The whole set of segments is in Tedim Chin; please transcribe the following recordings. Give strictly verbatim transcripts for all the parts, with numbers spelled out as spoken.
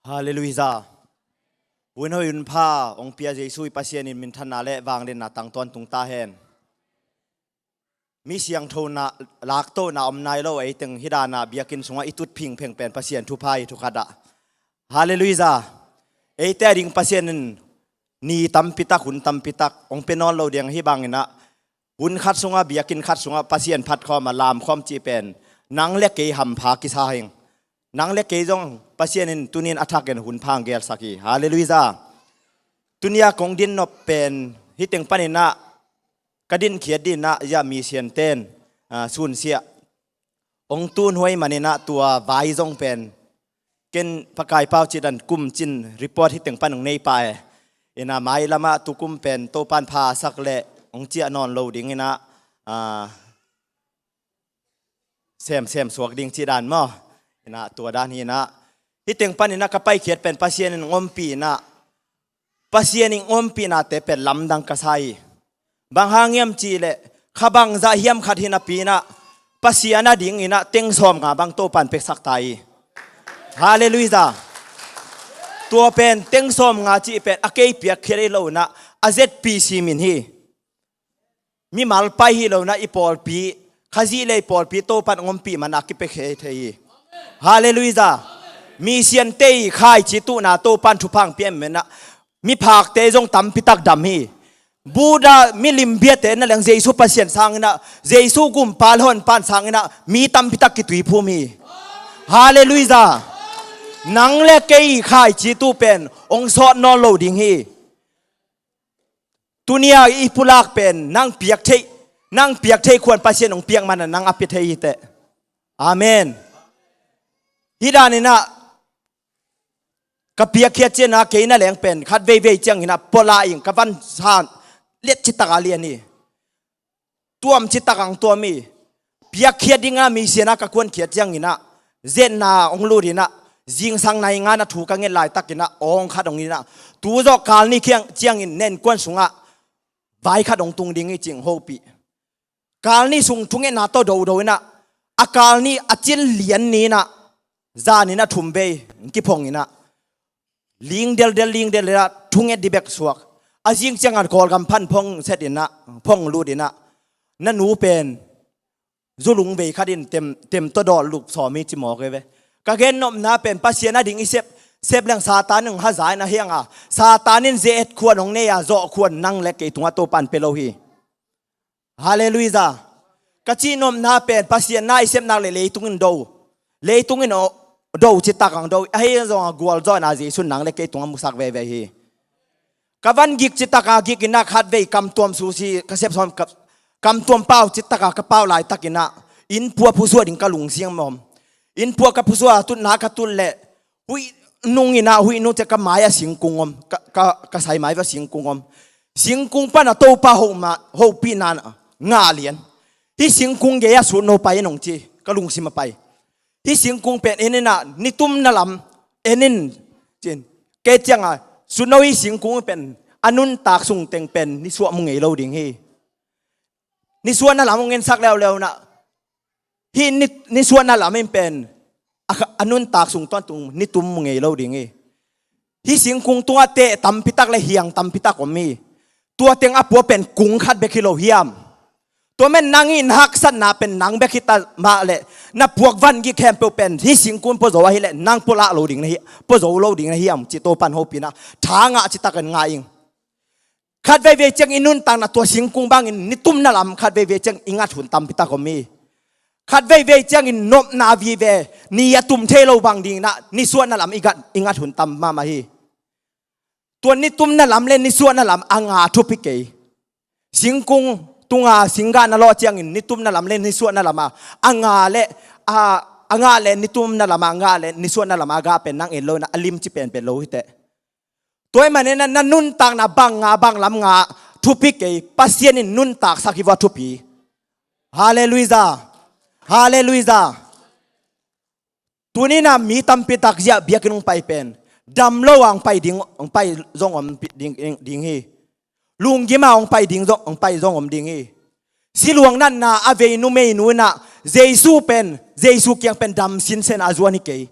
Halleluijah. Hun hoih hun pha hong pia Jesu i Pasian in minthanna le vangliatna tangtawn tung ta hen. Mi siangthona laktona om nai lo, ei teng hih dana biakinn sungah i tut phingpheng pen Pasian thupha hi thukhatah. Halleluijah. Eite a ding Pasian in ni tampitak, hun tampitak hong pia nawn lo ding, hih banginah hun khat sungah, biakinn khat sungah Pasian phatkhawm a lamkhawm cih pen nang le kei hampha kisa hing. Nang le kei zong Pasian in tunin a thakin hun pha hong gelsak hi. Halleluijah. Tunia kong din nop pen hih teng paninah ka dinkhiat dinah, ya, mi sianten, ah, sunsiah hong tunhuai maninah tua vai zong pen ken Pakai pau cidan kum cin report hih teng pan hong nei pah e. Inah mailamah tukum pen Topan phasak le hong ciah nawn lo dinginah, ah, semsem suak ding cih dan maw? Inah tua dan hinah hih teng paninah ka paikhiat pen Pasian in hong ompih inah, Pasian in hong ompihnate pen lamdang ka sa hi. Bang hang hiam cihleh, kha bangzah hiam khat hi napi inah Pasian a dinginah teng sawmnga bang Topan peksak ta hi. Halleluijah. Tua pen teng sawmnga cih pen a kei piakkhiat hi lo inah, a Z P C min hi. Mimal pai hi lo inah i pawlpi, Khazih le i pawlpi Topan hong ompih mana kipia khe thei hi. Halleluijah. Mi siante i khaici tuhna Topan thupha hong pia menah miphakte zong tampitak dam hi. Buddha milim biate na leng Jesu Pasian sanginah, Jesu gumpa le honpan sanginah mi tampitak kituiphum hi. Halleluijah. Nang le kei i khaici tuh pen hong sawt nawn lo ding hi. Tunia i pulak pen nang piak theih, nang piak theih khuan Pasian hong piak mana nang a pia thei hi teh. Amen. Hih daninah ka piakkhiat cianah kei na leng pen khat veivei cianginah pua la ing, ka van san liat citaka lian hi. Tuam citaka hong tuam hi. Piakkhiat dinga mi sianah ka kuankhiat cianginah, zetna hong lut inah, zingsang nai nga na thu ka nget laitakinah awng khat hong inah, tu zawh kalni khiang ciangin nenkuan sungah vai khat hong tung ding hi cih hong hopih. Kalni sung thungetna tawh dodo inah, a kalni a cin lian ni inah, zaninah thum vei hong kiphong inah, ling deldel, ling deldel ah thunget dih bek suak. A zing ciangah Kawlgam pan phong set inah, phong lut inah, na nu pen zulung vei khat in tem, tem tawh dawl lup sawm hi ci mawk hi ve. Ka gennopna pen Pasian a ding i sep, sep leng Satan in hong haza inah, hiangah Satan in ze-et khuan hong nei a, zawh khuan nang le kei tungah Topan pia lo hi. Halleluijah. Ka cihnopna pen Pasian na i sepnak le leitung in do, leitung in do citak ang do, ahi zongah gualzawhna Jesu in nang le kei tungah musak veve hi. Ka van gik citaka gik inah khat vei kamtuam susi ka sep sawm, ka, kamtuam pau citaka ka pau laitakinah innpua phusuah ding ka lungsim om. Innpua ka phusuah, tutna ka tut leh huih nung inah, huih nung ciah ka mai a singkung om, ka, ka, ka sai mai va singkung om. Singkung pana Topa hopihna ngah lian. Hih singkung gei-ah sutno pai in hong ci, ka lungsim a pai. Hih singkung pen en inah, nitumna lam en in, ci-in. Kei ciangah sutno, hih singkung pen a nuntak sung teng pen nisuah mu ngei lo ding hi. Nisuahna lam hong ensak leuleu inah, hih ni, nisuahna lam in pen a, a nuntak sung tawntung nitum mu ngei lo ding hi. Hih singkung tungah teh tampitak le hiang tampitak om hi. Tua teng a pua pen kung khat bek hi lo hiam? Tua men nang i na haksatna pen nang bek hi ta mah leh, na puak van gik khempeuh pen hih singkung pua zo ahih leh nang pua lah lo ding na hi, pua zo lo ding na hiam ci Topan hopih inah, tha ngah citakin ngah ing. Khat veivei ciang i nuntakna tua singkung bangin nitumna lam khat veivei ciang i ngat hun tampitak om hi. Khat veivei ciangin nopna vive, ni a tum thei lo bang dinginah nisuahna lam i ngat, i ngat hun tam mahmah hi. Tua nitumna lam le nisuahna lam a nga thupi kei. Singkung tunga singgah na lawh ciangin nitumna lam le nisuahna lama a nga le, a, a nga le nitumna lama a nga le nisuahna lama a gah pen nang en lo inah a limci penpen lo hi teh. Tua ahih manin na nuntakna bang nga, bang lam nga thupi kei, Pasian in nuntaksak hi vua thupi. Halleluijah. Halleluijah. Tuninah mi tampitak ziah biakinn hong pai pen dam lo a hong pai ding, hong pai zong om ding, ding hi. Lunggim a hong pai ding zong, hong pai zong om ding hi. Siluang natna a vei numeinu inah Jesu pen, Jesu kiang pen dam sinsen a zuan hi kei.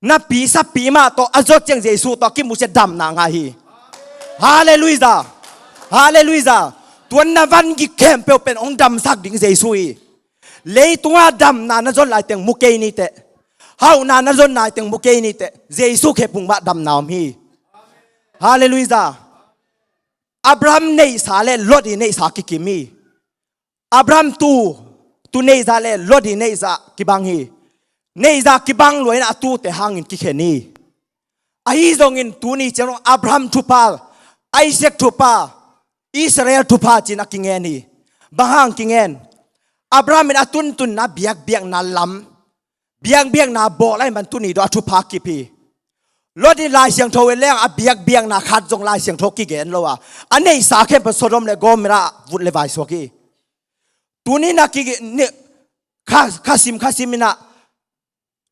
Na pi sa pi mah tawh a zawt ciang Jesu tawh a kimuh ciang damna ngah hi. Halleluiah. Halleluiah. Tua na van gik khempeuh pen hong damsak ding Jesu hi. Leitungah damna na zon laiteng mu kei niteh. Hauhna na zon laiteng mu kei niteh. Jesu khe pung mah damna om hi. Halleluiah. Abraham neihsa le Lot i neihsa kikim hi. Abraham tu, tu neihsa le Lot i neihsa kibang hi. Neihsa kibang lua in a tute hangin kikhen hi. Ahi zongin tuni ciang Abraham thupha, Isaac thupha, Israel thupha ci-in a kingen hi. Bang hang kingen? Abraham in a tuntunna biakbiakna lam, biakbiakna bawl ahih man tuni dong a thupha kip hi. Lot in Lai Siangtho en leng a biakbiakna khat zong Lai Siangtho kigen lo a, a neihsa khempeuh Sodom le Gomorrah vut le vaisuak hi. Tuni na ki, ni, kha, kha sim, kha sim in a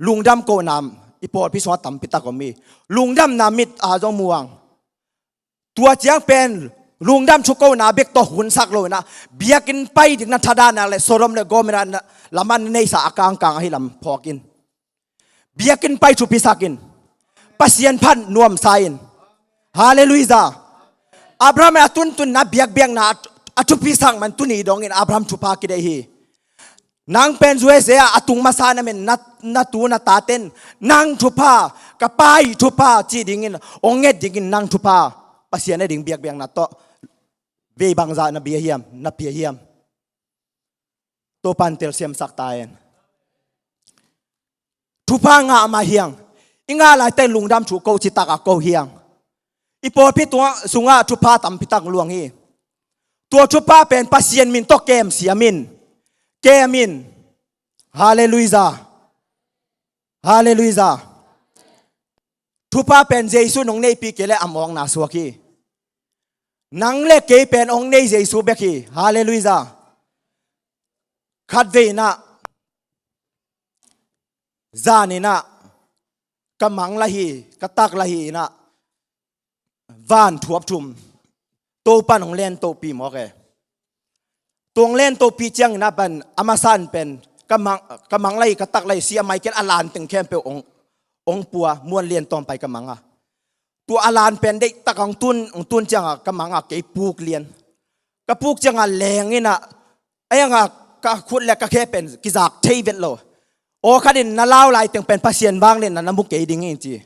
lungdam kohna i pawlpi sungah tampi tak om hi. Lungdamna mit a zong muang. Tua ciang pen lungdam thu kohna bek tawh hunsak lo in a, biakinn pai ding na thadah nak leh Sodom le Gomorrah na, lamah na neihsa a kangkang ahi lam phawk in. Biakinn pai thupisak in. Pasian phat nuamsa in. Halleluiah. Abraham a tuntunna biakbiakna a, a thupisak man tuni dongin Abraham thupha kideih hi. Nang pen U S A ah a tung masa na men na, na tu na taten nang thupha, ka pa i thupha ci dingin, ong nget dingin nang thupha Pasian a ding biakbiakna tawh vei bangzah na bia hiam, na pia hiam? Topan telsiamsak ta hen. Thupha ngah mah hiang. I ngah laiteng lungdam thu ko citak a ko hiang. I pawlpi tua sungah thupha tampi tak luang hi. Tua thupha pen Pasian min tawh kem siam in. Kem in. Halleluiah. Halleluiah. Thupha pen Jesu nong neihpih kei leh a mawkna suak hi. Nang le kei pen hong nei Jesu bek hi. Halleluiah. Khatvei in a, zan in a, ka mang la hi, ka tak la hi in a, van thuap thum Topan hong lentohpih mawk e. Tua hong lentohpih ciangin a pan a masa in pen ka mang, ka mang la hi, ka tak la hi, si a mai ken a lan teng khempeuh hong, hong pua, muan lian tawm pai ka mang a. Tua a lan pen deihtak a hong tun, hong tun ciangin ka mang a kei puk lian. Ka puk ciangin leng in a, a hiang a ka khut le ka khe pen kizak thei vet lo. Aw khat in na lau laiteng pen Pasian vangliatna na mu kei ding hi ci.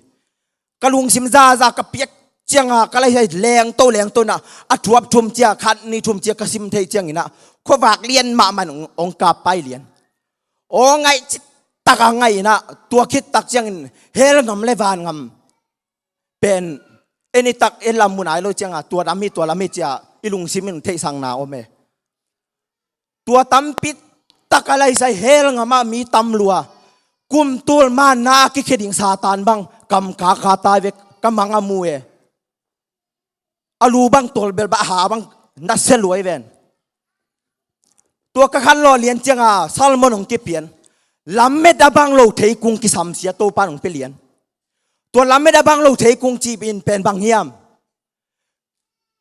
Ka lungsim zaza ka piak ciangin ka lai sai lengto lengto in a, a thuap thum cia, khat ni thum cia ka sim thei ciangin a, khuavak lian mahmah in hong, hong kap pai lian. Aw ngaih cih tak a ngaih in a, tua khit tak ciangin hell ngam le van ngam pen en i tak en lam mu nai lo ciangin tua lam hi, tua lam hi cia i lungsim in theihsakna om e. Tua tampi tak a lai sai hell ngam ah mi tam lua. Kum tul manna a kikhia ding Satan bang kam kaka ta vek ka mang a mu e. A lu bang tolbel bah ha bang na se luai ven. Tua ka khan lawh lian ciangin Solomon hong kipian. Lammet a bang lo theikung kisam sia Topan hong pia lian. Tua lammet a bang lo theikung cih in pen bang hiam?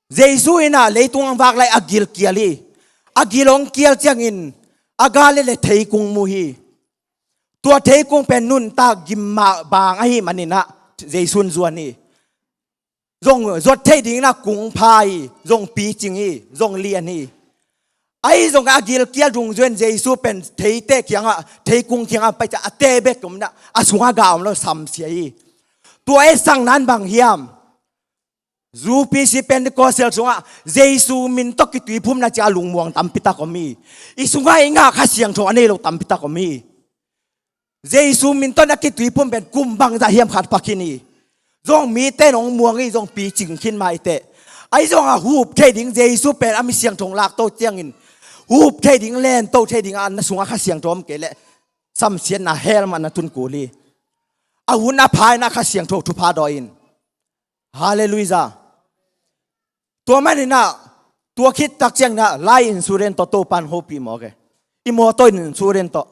Jesu in a leitung hong vak lai a gil kial hi. A gil hong kial ciangin a gal le theikung mu hi. Tua theikung pen nuntak gim mah bang ahih manin a Jesu in zuan hi. Zong zuat theih dingin a kung pha hi, zong picing hi, zong lian hi. Ahi zong a gilkial dungzui in Jesu pen theite kiangah, theikung kiangah pai ciah a te bek om in a, a sungah gah om lo samsia hi. Tua e sang nan bang hiam? U P C Pentecostal sungah Jesu min tawh kituiphumna ciah a lungmuang tampi tak om hi. I sungah i ngah Kha Siangtho a nei lo tampi tak om hi. Jesu min tawh na kituiphum pen kum bangzah hiam khat pha khin hi. Zong mite in hong muang hi, zong picing khin mah hi teh. Ahi zongin a hup thei ding Jesu pen a mi siangtho hong lakto ciangin hup thei ding, lento thei ding a na sungah Kha Siangtho om kei leh samsiatna hell mah na tun kul hi. A hun a pha in a Kha Siangtho thupha dawi in. Halleluiah. Tua manin a, tua khit tak ciangin a, life insurance tawh Topan hopih mawk e. I mawtaw insurance tawh.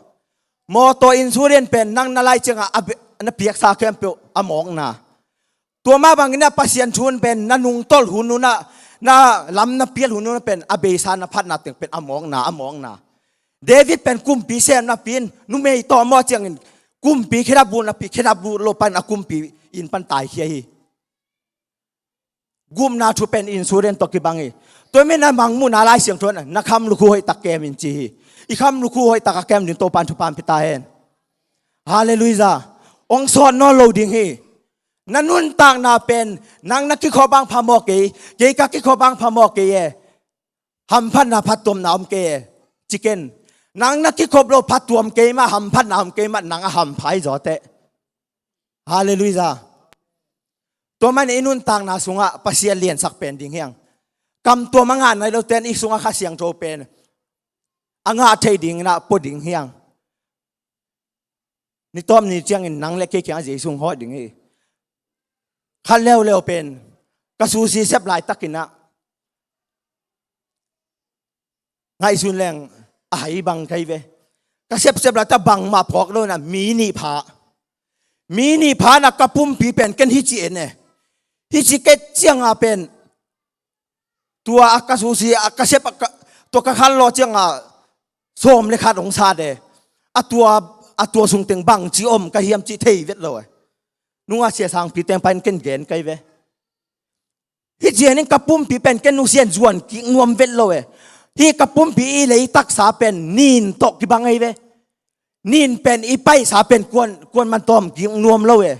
Mawtaw insurance pen nang na lai ciangin a, a be-, na piaksa khempeuh a mawkna. Tua mah bangin a Pasian thu in pen na nungtolh hun un a, na lam na pial hun un a pen a beisa na phatna teng pen a mawkna, a mawkna. David pen kumpi sem napi in numei tawh mawh ciangin Kumpi khedap buh napi khedap buh lo pan a kumpi inn pan taikhia hi. Gupna thu pen insurance tawh kibang hi. Tua manin a mangmuhna Lai Siangtho in na kham lukhu hoihtak kem in ci hi. I kham lukhu hoihtak a kem ding Topan thupha pia ta hen. Halleluiah. Ong sawt nawn lo ding hi. Na nuntakna pen nang na kikhop bang phamawh kei, kei ka kikhop bang phamawh kei e. Hamphatna phattuamna om kei e. Ci ken. Nang na kikhop lo phattuam kei mah, hamphatna om kei mah, nang a hampha hi zaw teh. Halleluiah. Tua manin i nuntakna sungah Pasian liansak pen ding hiang. Kamtuam a ngah nai lote in i sungah Kha Siangtho pen a ngah thei dingin ah pua ding hiang. Ni tawp ni ciangin nang le kei kiangah Jesu hong hawh ding hi. Khat leuleu pen ka susi sep laitakin ah ngaihsun leng a hai bang kai ve. Ka sepsep laitak bangmah phawk lo in ah mi nih pha. Mi nih pha in ah ka pumpi pen ken hici en e. Hici ket ciangah pen tua a ka susi a ka sep a ka, tua ka khan lawh ciangah sawm le khat hong sat e. A tua, a tua sung teng bangci om ka hiam cih thei vet lo e. Nungah Sia Sangpi teng pain ken gen kai ve. Hih ciangin ka pumpi pen ken nusian zuan kik nuam vet lo e. Hih ka pumpi i leitaksa pen nin tawh kibang ahi ve. Nin pen i paihsa pen kuan, kuan man tawm kik nuam lo e.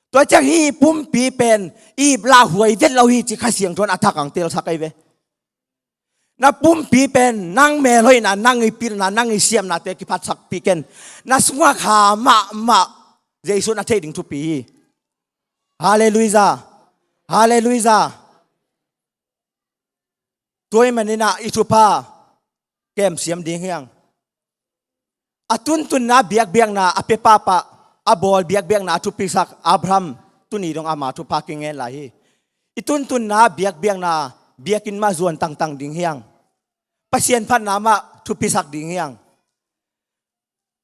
Tua ciang hih pumpi pen i lauhuai vet lo hi ci Kha Siangtho in a thak ang telsak ahi ve. Na pumpi pen nang melhoihna, nang i pilna, nang i siamnate kiphatsakpih ken. Na sungah Kha mahmah Jesu in a theih ding thupi hi. Halleluiah. Halleluiah. Tua ahih manin ah i thupha kemsiam ding hiang. A tuntunna biakbiakna a pia pahpah, a bawl biakbiakna a thupisak Abraham tuni dong ama thupha kingen lai hi. I tuntunna biakbiakna biakinn mah zuan tangtang ding hiang. Pasian phatna mah thupisak ding hiang.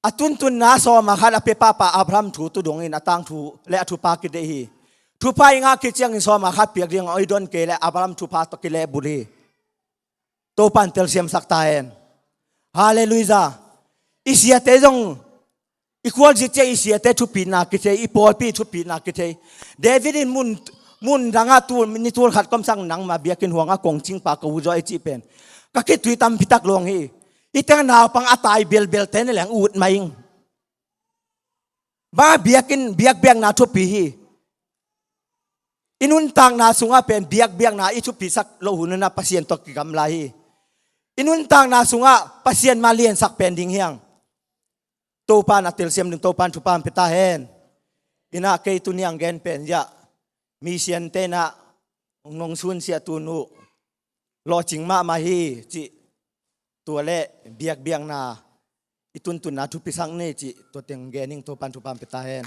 A tuntunna sawma khat a pia pahpah Abraham thu tu dongin a tangthu le a thupha kideih hi. Thupha i ngah khit ciangin sawma khat piak ding a oi don kei le Abraham thupha tawh kilehbulh hi. Topan telsiamsak ta hen. Halleluiah. I siate zong i khualzin ciang i siate thupitna kithei, i pawlpi thupitna kithei. David in mun, mun dangah tul, ni tul khat komsang nangma biakinn huangah kongcingpa ka ut zaw i cih pen ka khitui tampitak luang hi. Hih teng naupang a tai belbelte na leng ut mai ing. Bang a biakinn, biakbiakna thupi hi. I nuntakna sungah pen biakbiakna i thupisak loh hun in ah Pasian tawh kigamla hi. I nuntakna sungah Pasian mah liansak pen ding hiang. Topan a telsiam ding Topan thupha pia ta hen. Inah kei tuni ang gen pen zia mi siante inah nong sunsiah tun uh lawhcing mahmah hi cih tua le biakbiakna i tuntunna thupisak ni cih tua teng gen ing. Topan thupha pia ta hen.